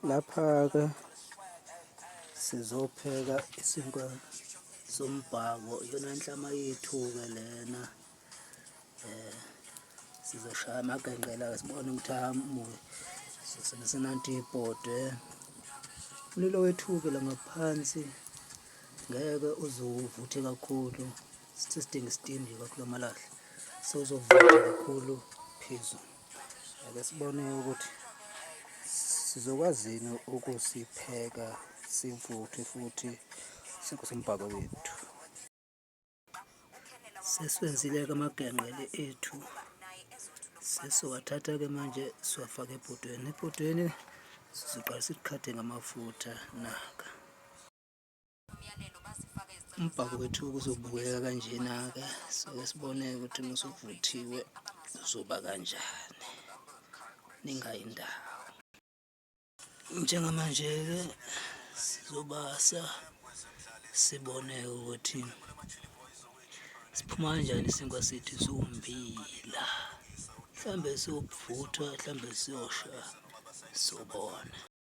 Lapha-ke sizopheka isinkwa sombhako, iyona nhlama yethu-ke lena. Sizoshaya amagenqela-ke sibone ukuthi amuke. Sizosebenzisa nanti ibhodwe. Umlilo wethu-ke la ngaphansi ngeke uze uvuthe kakhulu, sithi sidinga isitimu nje kakhulu amalahle, sewuzovutha kakhulu phezulu. Ake sibone ukuthi sizokwazini ukusipheka sivuthwe futhi sinkwa sombhako wethu. Sesiwenzile-ke amagenqele ethu, sesiwathatha-ke manje siwafake ebhodweni. Ebhodweni sizoqala silikhathe ngamafutha naka. Umbhako wethu kuzobukeka kanjena-ke, soke sibone ukuthi uma usuvuthiwe uzoba kanjani. Ningayi ndawo. Njengamanje-ke sizobasa sibone ukuthi siphuma kanjani isinkwa sethu siwummbila, mhlambe siyovuthwa, mhlambe siyosha, sobona.